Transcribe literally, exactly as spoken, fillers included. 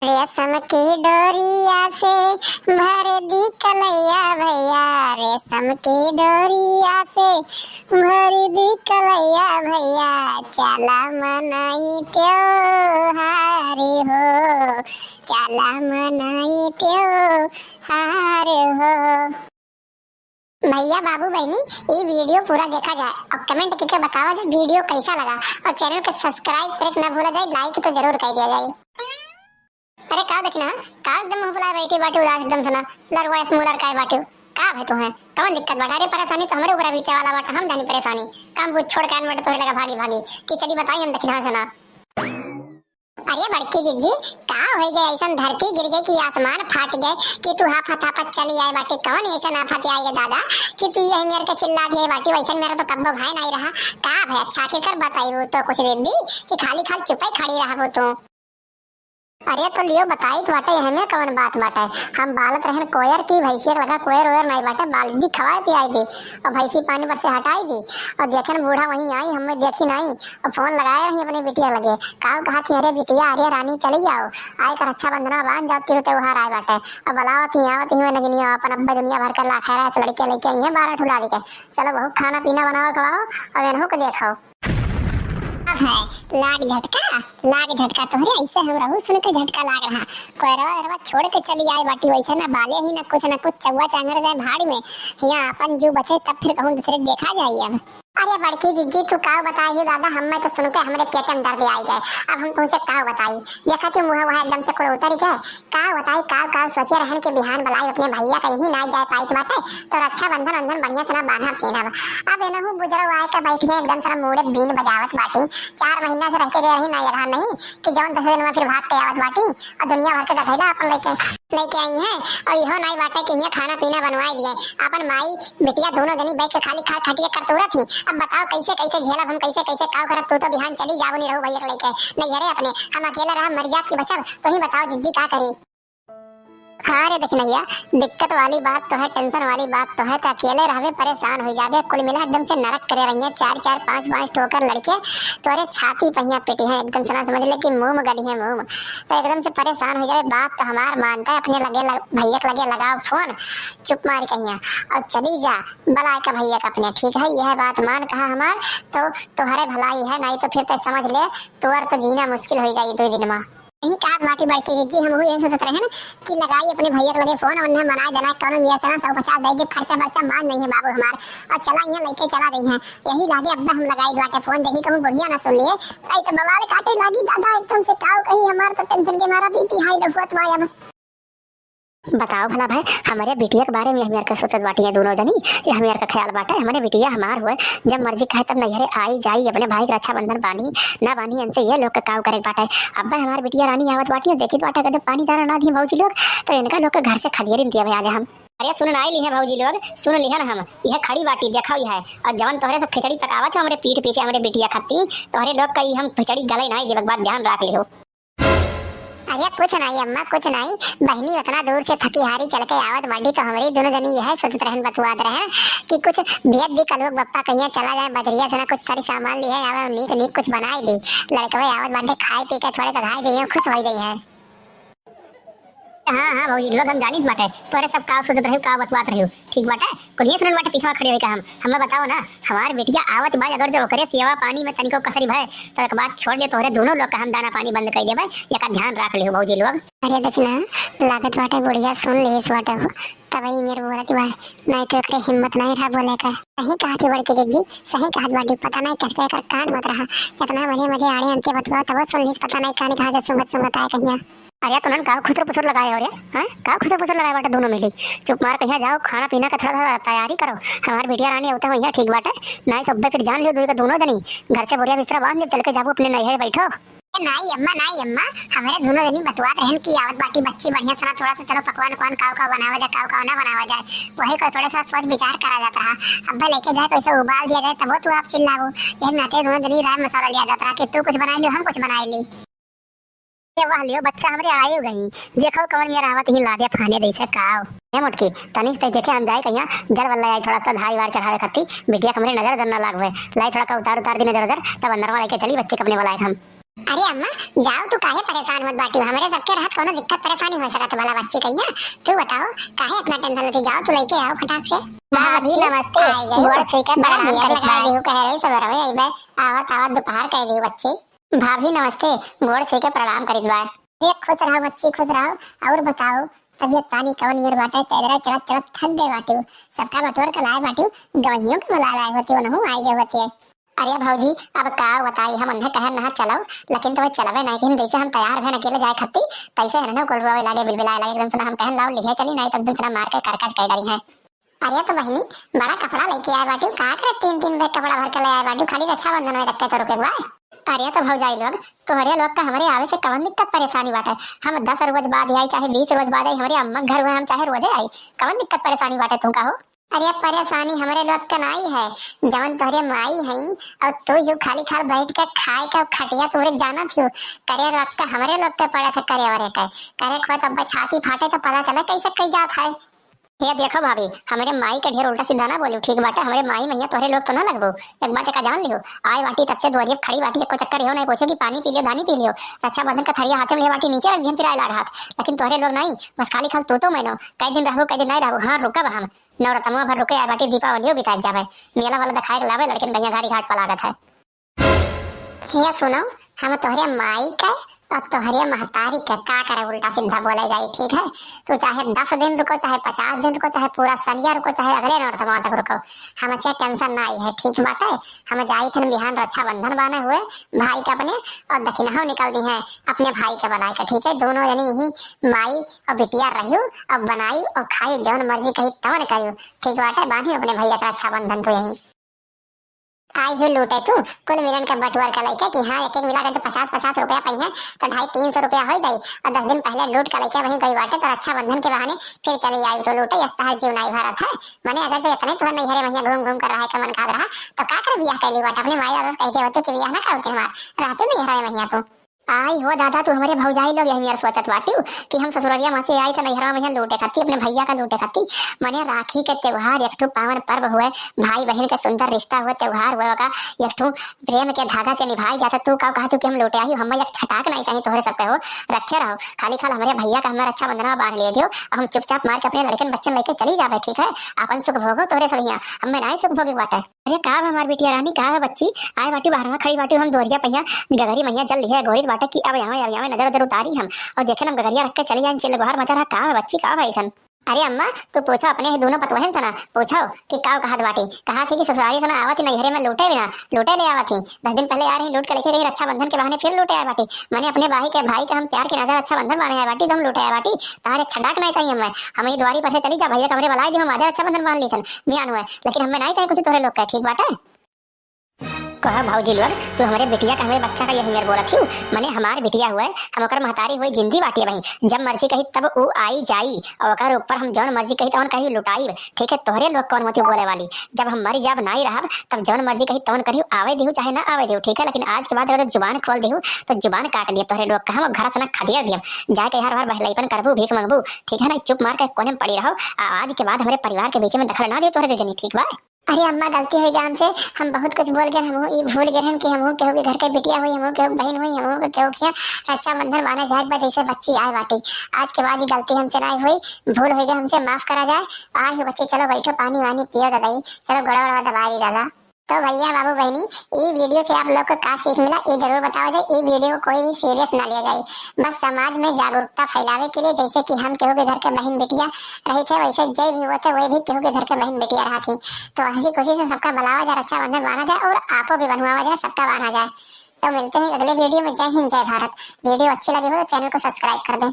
रेशम की डोरिया से भर दी कलैया भैया, रेशम की डोरिया से भर दी कलैया भैया, चला मनाई त्योहार हो, चला मनाई त्योहार हो। भैया बाबू बहिनी, ई video पूरा देखा जाए और comment करके बतावा जाए video कैसा लगा, और channel के subscribe करे के ना भूला जाए, like तो जरूर कर दिया जाए। अरे का देखना है, का एकदम मुंह फुलाए बैठी बाटी उदास एकदम से ना, लरवा ऐस मुंह लरकाए बाटी, का भय तू है, कौन दिक्कत बाटा? अरे परेशानी तो हमरे ऊपर बीते वाला बाटा, हम जानी परेशानी, काम बुझ छोड़ के आन बाटे तोहे लगा भागी भागी, कि चली बताई हम देखना है से ना। अरे बड़की जिज्जी, का होइ गए? ऐसन धरती गिर गए कि आसमान फाट गए कि तू हाफत हाफत चली आए बाटे। कौन ऐसन आफत आई गे दादा कि तू यही मेर के चिल्ला दिए बाटी? वैसन मेरा तो कब्बो भय नहीं रहा। का भय? अच्छा आखिर कर बताई, वो तो कुछ दे दी कि खाली खाल चुपे खड़ी रहा वो तू। अरे तो लियो बताई तो बाटे, हमें कौन बात बाटे? हम बालत रहन कोयर की भैंसिया के लगा कोयर ओयर नहीं बाटे, बाल दी खवाए पियाई दी और भैंसी पानी पर से हटाई दी। और देखन बूढ़ा वहीं आई, हमें देखी नहीं। अब फोन लगाए रही अपनी बिटिया लगे, काऊ कहा थी, "अरे बिटिया, अरे रानी, चली जाओ, आए कर रक्षाबंधना बांध जाती हो, त्योहार आए बाटे।" अब बुलावत ही, आवत ही, मैं नगनिया अपन अब्बा दुनिया भर के लाखा रहा, लड़के लेके आई हैं बारह ठुला के। चलो बहू, खाना पीना बनाओ, खवाओ, अब इन्हों को देखो। अब है लाग झटका, लाग झटका तोहरे, ऐसे हम रहू सुन के झटका लाग रहा। कोयरवा एरवा छोड़ के चली आए बाटी, वैसे ना बाले ही ना कुछ ना कुछ, चौवा चांगर जाए भाड़ में, यहाँ अपन जीव बचे तब फिर कहूँ दूसरे के देखा जाए अब। अरे बड़की जिज्जी, तू का बताई हो दादा, हमें तो सुन के हमरे पेट में दर्द आई गए। अब हम तुमसे का बताई, देखा तू मुँह वहाँ एकदम से कुल उतर गए। का बताई, का, का सोचे रहन के बिहान बलाई अपने भैया का यही ना जाए पाइत बाटे, तो रक्षाबंधन उंधन बढ़िया से ना बांधब सीनब। अब एनहु बुजरो आए के बैठी है एकदम से ना मूड़े बीन बजावत बाटी। चार महीना से रह के गए रही ना, ये रहा नहीं कि जौन दस दिन में फिर भाग के आवत बाटी। और दुनिया भर के गधैला अपन लेके लेके आई हैं, और इहो नाई बाटे कि इहाँ खाना पीना बनवाए दिए। अपन माई बिटिया दोनों जनी बैठ के खाली खा खटिया करतूरत ही। अब बताओ कैसे कैसे झेलब हम, कैसे कैसे काव करब? तू तो बिहान चली जाबो नहीं रहू भैया के लेके नैहरे अपने, हम अकेले रहब मर जाब कि बचब? तू ही बताओ जिज्जी का करी? हाँ रे देखनैया, दिक्कत वाली बात तो है, tension वाली बात तो है, तो अकेले रहबे परेशान हो जाबे। कुल मिला एकदम से नरक करे रही है, चार चार पाँच पाँच ठोकर लड़के तोरे छाती पहिया पिटी है, एकदम से ना समझ ले कि मुंह में गली है मुंह में। तो एकदम से परेशान हो जाए, बात तो हमार मानता है, अपने लगे लग, भैया के लगे लगाओ फोन, चुप मार कहिया और चली जा, बुलाए का भैया का अपने, ठीक है, यह बात मान कहा हमार, तो तोहरे भलाई है, नहीं तो फिर तो समझ ले तोर तो जीना मुश्किल हो जाई दो दिन में। यही कहत बाटी बड़की जिज्जी, हम यही सोचत रहन कि लगाई अपने भैया के लगे फोन, उन्हें मनाए देना, कौनो मियाँ से ना सौ पचास दे दे, खर्चा बर्चा मान नहीं है बाबू हमार, और चला यहाँ लेके चला रही है। यही लागे अब्बा हम लगाई बाटे फोन, देखी कहूँ बुढ़िया ना सुन लिए, नहीं तो बवाल काटे लागी दादा एकदम से, काव कही हमार तो tension के मारा BP high होत बा अब। बताओ भला भाई, हमरे बिटिया के बारे में हमियार का सोचत बाटी है दोनों जनी, ये हमियार का ख्याल बाटे, हमरे बिटिया हमार हुए, जब मर्जी कहे तब नैहरे आई जाई, अपने भाई के रक्षाबंधन बांधी ना बांधी, इनसे ये लोग का काव करे के बाटे। अब्बा हमार बिटिया रानी आवत बाटी, देखित बाटे अगर जब पानी दाना ना दिए भौजी लोग, तो इनका लोग के घर से खदेरिन दिया भाई आज हम। अरे सुन ना ली हैं भौजी लोग, सुन लिहन हम, यह खड़ी बाटी देखो यह, और जवन तोहरे सब खिचड़ी पकावत है हमरे पीठ पीछे हमरे बिटिया खाती, तोहरे लोग का ई हम खिचड़ी गले नहीं देवे के बात ध्यान रख लिहो। अरे कुछ नहीं अम्मा, कुछ नहीं। बहिनी उतना दूर से थकी हारी चल के आवत बाटी तो हमरी दोनों जनी यह सोचत रहन, बतुआत रहन कि कुछ भेज दी कलुक बप्पा कहिया चला जाए बजरिया से ना कुछ सारी सामान लिहे आवे, नीक नीक कुछ बनाई दी। लड़कवे आवत बाटे, खाए पी के थोड़े कधाए जाइए, खुश हो जाइए। हाँ हाँ भौजी लोग, हम जानित बाटे तोरे सब का सोचत रहियो, का बतुआत रहियो। ठीक बाटे, कुलिये सुनन बाटे पीछवा खड़ी होई का हम। हमें बताओ ना, हमार बिटिया आवत बा, अगर जो ओकरे सेवा पानी में तनिको कसरी भय, तो एक बात छोड़ ले, तोहरे दोनों लोग का हम दाना पानी बंद कर देबे, एका ध्यान रख लिहो भौजी लोग। अरे देखना, लागत बाटे बुढ़िया सुन लिहिस बाटे हो, तबही मेर बोलत बा, नहीं तो एकरे हिम्मत नहीं रहा बोले का। सही कहत ही बड़की जिज्जी, सही कहत बाटी, पता नहीं कैसे एकर कान मत रहा, इतना मजे मजे आड़े अंते बतुआ, तबो सुन लिहिस, पता नहीं कान कहाँ से सुंगत सुंगत आए कहिया। अरे तुनन का खुसर पुसर लगाए हो रे? हाँ, का खुसर पुसर लगाए बाटे दोनों मिली? चुप मार कहिया जाओ, खाना पीना का थोड़ा सा तैयारी करो। हमार बिटिया रानी होते हो यहाँ ठीक बाटे, नहीं तो अब्बे फिर जान लियो दुई का दोनों जनी घर से बोरिया बिस्तरा बांध के चल के जाबो अपने नैहरे बैठो। ए, नाई अम्मा, नाई अम्मा, हमरे दोनों जनी बतुआत रहन कि आवत बाटी बच्ची बढ़िया सना, थोड़ा सा चलो पकवान उकवान काव काव बनावा जाए, काव काव ना बनावा जाए, वही को थोड़ा सा सोच विचार करा जात रहा। अब्बे लेके जाए कैसे उबाल दिया जाए तबो तू आप चिल्लाबो। यही नाते दोनों जनी राय मसाला लिया जात रहा कि तू कुछ बनाई लियो, हम कुछ बनाई ली। ए वाह लियो, बच्चा हमरे आए गई। देखो कवन मेरा आवत ही लादे फाने दे से काव। ए मोटकी, तनी से देखे हम जाए कहिया, जल वल्ला आई थोड़ा सा धारी वार चढ़ावे खाती, बिटिया के हमरे नजर उधर ना लाग हुए। लाई थोड़ा का उतार उतार दी नजर उधर, तब अंदर में लेके चली बच्चे के अपने वाला हम। अरे अम्मा, जाओ, तू काहे परेशान होत बाटिउ? हमरे सबके रहत कौनो दिक्कत परेशानी हो सकत भला बच्ची कहिया? तू बताओ, काहे इतना tension लेती? जाओ, तू लइके आओ फटाक से। भाभी, बच्ची, नमस्ते। आई गई। गोड़ छुई के बड़ा प्रणाम देर करत लगाई बा। देहु, कहे रही सवेरे में अइबे, आवत आवत दोपहर कह देहु बच्ची। भाभी, नमस्ते। गोड़ छुई के प्रणाम करित बा। अरे खुश रहो बच्ची, खुश रहो। और बताओ, तबियत पानी कवन मेर बाटे? चैदरा चलत चलत थक गए बाटिउ, सबका बटोर के लाए बाटिउ, गवैयों के बुला लाए होती, उनहू आई गए होती। अरे भौजी, अब का बताई, हम उन्हें कहन नहा चलो, लेकिन तो चलबे नहीं, लेकिन जैसे हम तैयार भए अकेले जाए खत्ती, तैसे हरनो कुल रोवे लागे, बिलबिलाए लागे, एकदम सुना हम कहन लाओ लिहे चली, नहीं तो एकदम सुना मार के करकज कह डरी है। अरे तो बहिनी, बड़ा कपड़ा लेके आए बाटू, का करे तीन तीन बैग कपड़ा भर के ले आए बाटू, खाली रक्षाबंधन में तक के तो रुके हुआ है। अरे तो भौजाई लोग, तोहरे लोग का हमरे आवे से कवन दिक्कत परेशानी बाटे? हम दस रोज बाद आई, चाहे बीस रोज बाद आई, हमरे अम्मा के घर हुए, हम चाहे रोजे आई, कवन दिक्कत परेशानी बाटे तू का हो? अरे परेशानी हमरे लोग का नाई है, जवन तोहरे माई है और तू यू खाली खाल बैठ के खाए का खटिया तोरे जाना थियो। करे लोग का हमरे लोग के पड़े थे करे वरे के, करे खोए तब छाती फाटे तो पता चले कैसे कही जात है। ये देखो भाभी, हमरे माई के ढेर उल्टा सीधा ना बोलू, ठीक बाटे? हमरे माई मैया तोहरे लोग तो ना लगबो। एक बात एका जान लियो, आए बाटी तब से दुआरिये पे खड़ी बाटी, एको चक्कर इहो नहीं पूछे कि पानी पी लियो, धानी पी लियो। रक्षाबंधन का थरिया हाथे में ले बाटी, नीचे रख दिहन, फिर आए लाग हाथ। लेकिन तोहरे लोग नहीं, बस खाली खाल तू तो मैनो, कई दिन रहबो, कई दिन नहीं रहबो। हाँ, रुकब हम, नवरतनवा भर रुके आए बाटी, दीपावलियो बिता जावे, मेला वाला दिखाए के लावे, लड़किन गैया घारी घाट पर लागत है। हे सुनो, हम तोहरे माई के और तोहरे महतारी के का करे उल्टा सीधा बोले जाई, ठीक है? तू चाहे दस दिन रुको, चाहे पचास दिन रुको, चाहे पूरा सलिया रुको, चाहे अगले नवरतनवा तक रुको, हमसे tension ना आई है, ठीक बाटे? हम जाई थन बिहान रक्षाबंधन बाने हुए भाई के अपने, और दखिनहो निकल दी है अपने भाई के बुलाए के, ठीक है? दोनों जनी यही माई और बिटिया रहियो और बनाई और खाई, जौन मर्जी कही तवन करियो, ठीक बाटे? बांधी अपने भैया के रक्षाबंधन तू यही। आई हो लूटे तू, कुल मिलन के बटुअर के लइके कि हाँ, एक एक मिला के जब पचास पचास रुपया पइहे, तो ढाई तीन सौ रुपया हो जाई। और दस दिन पहले लूट के लइके वहीं गई बाटे, तो रक्षाबंधन के बहाने फिर चली आई तो लूटे, यस तहार जीव नाई भरत है। मने अगर जो इतने तुहर नैहरे महिया घूम घूम कर रहे के मन खात रहा, तो का कर बियाह कैली बाटे? अपने माई दादा से कह दे होते कि बियाह ना करते हमार, रहते नैहरे महिया तू। आई हो दादा, तू हमरे भौजाई लोग यही नियर सोचत बाटिउ कि हम ससुररिया में से आई त नैहरवा में यहाँ लूटे खाती, अपने भैया का लूटे खाती। मने राखी के त्योहार एक ठो पावन पर्व हुए, भाई बहिन के सुंदर रिश्ता हुए, त्योहार हुए, ओका एक ठो प्रेम के धागा से निभाई जाता। तू का कहत हू कि हम लूटे आई, हमें एक छटाक नहीं चाहिए तोहरे सबके हो, रखे रहो। खाली खाल हमरे भैया का हमें रक्षाबंधन में बांध लिए दियो, अब हम चुपचाप मार के अपने लड़कन बच्चन लेके चली जाबे, ठीक है? अपन सुख भोगो तोहरे सब यहाँ, हमें नहीं सुख भोगे बाटे। अरे का बा हमार बिटिया रानी, का बा बच्ची? आए बाटी बाहर में खड़ी बाटी, हम दोरिया पहिया गगरी मैया जल लिहे गोरित बाटे कि अब यहाँ, अब यहाँ नजर उधर उतारी हम। और देखे हम गगरिया रख के चली जाए, चिल्लगोहार मचा रहा, का बा बच्ची, का बा ऐसन? अरे अम्मा, तू पूछो अपने ही दोनों पतोहन से ना, पूछो कि का कहत बाटी। कहा थी कि ससुरारी से ना आवत ही नैहरे में लूटे भी ना, लूटे ले आवत ही। दस दिन पहले आ रही, लूट के लेके गई, रक्षाबंधन के बहाने फिर लूटे आए बाटी। मने अपने भाई के, भाई के हम प्यार के नाते रक्षाबंधन बांधे आए बाटी, तो हम लूटे आए बाटी। तार एक छटाक नहीं चाहिए हमें, हम ये द्वारी पर से चली जा, भैया कमरे बुलाई दी, हम आधे रक्षाबंधन बांध ली थन, मियान हुए। लेकिन हमें नहीं चाहिए कुछ तोहरे लोग का, ठीक बाटे? कहा भौजी लोग, तू हमरे बिटिया का, हमरे बच्चा का यही मेर बोलत हिउ? मने हमार बिटिया हुए, हम ओकर महतारी हुए, जिंदी बाटी वही, जब मर्जी कही तब ऊ आई जाई, और ओकर ऊपर हम जौन मर्जी कही तौन कही लुटाई। ठीक है, तोहरे लोग कौन होती बोले वाली? जब हम मर जाब नाई रहब, तब जौन मर्जी कही तौन करियो, आवे दिहु चाहे ना आवे दिहु, ठीक है? लेकिन आज के बाद अगर जुबान खोल दिहु, तो जुबान काट दिया तोहरे लोग का, हम घर से ना खदेड़ दिया। जाके यार बार बहलाईपन करबू, भीख मांगबू, ठीक है ना? चुप मार के कोने में पड़ी रहो। आ, आज के बाद हमरे परिवार के बीच में दखल ना दियो तोहरे दू जनी, ठीक बा? अरे अम्मा, गलती हो गया हमसे, हम बहुत कुछ बोल गए, हम ई भूल गए रहन कि हम केहू के घर के बिटिया हुई, हम केहू के बहन हुई, हम केहू के रक्षाबंधन माने जाए बा जैसे बच्ची आए बाटी। आज के बाद ई गलती हमसे ना हुई, भूल हो गया हमसे, माफ करा जाए। आए हो बच्ची, चलो बैठो, पानी वानी पियो दादा, चलो गोड़ा वोड़ा दबा दी दादा। तो भैया बाबू बहनी, ई वीडियो से आप लोग को का सीख मिला, ये जरूर बतावा जाए। ई वीडियो को कोई भी सीरियस ना लिया जाए, बस समाज में जागरूकता फैलावे के लिए, जैसे कि हम केहू के घर के बहन बिटिया रही थे, वैसे जय भी हुआ थे, वही भी केहू के घर के बहन बिटिया रहा थी। तो हंसी खुशी से सबका बुलावा जाए, रक्षाबंधन बांधा जाए और आपो भी बनवावा जाए, सबका बांधा जाए। तो मिलते हैं अगले वीडियो में। जय हिंद, जय भारत। वीडियो अच्छी लगी हो तो चैनल को सब्सक्राइब कर दें।